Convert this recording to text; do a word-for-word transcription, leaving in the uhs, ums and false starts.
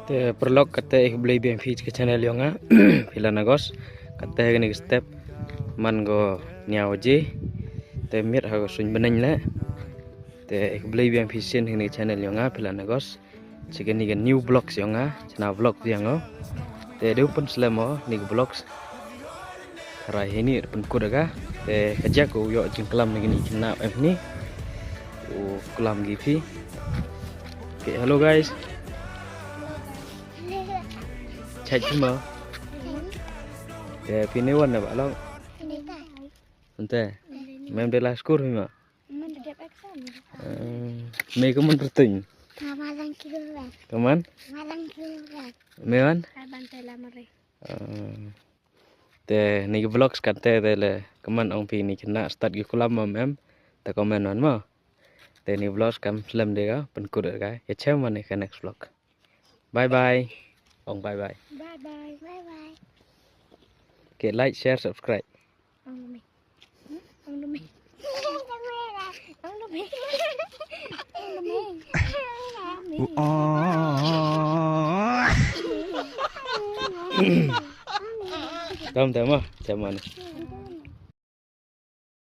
Te paralok, kata i khublei biang phi ka channel yong nga. Phi la nagos kata kani ka step man go niaw je. Te miet ha ka suin beneng le. Te i khublei biang phi sien kani ka channel yong nga, phi la nagos. Chi kani ka new vlogs yong nga, chana vlog biang o. Te deu pun slem o ni ka vlogs. Rai hini pun kut aga. Te ka jak u yo jingklam ni kini kina em ni. U klam gi phi. Okay, hello guys. Chai chuma. Te pini wan na ba long. Ante. Mem de la skur ma. Me kaman tertuin. Kaman? Me wan? Te ni vlogs kante de le kaman ong phi ni kena start gi kulam mam em. Te comment wan mo. Te ni vlogs kam slem de ga pun kut ga. Ya chem wan ni ka next vlog. Bye bye. Ong bye bye. Bye bye. Bye bye. Okay, like, share, subscribe. Ong dumi. Ong dumi. Ong dumi. Ong dumi. Tam tam ah, tam mana?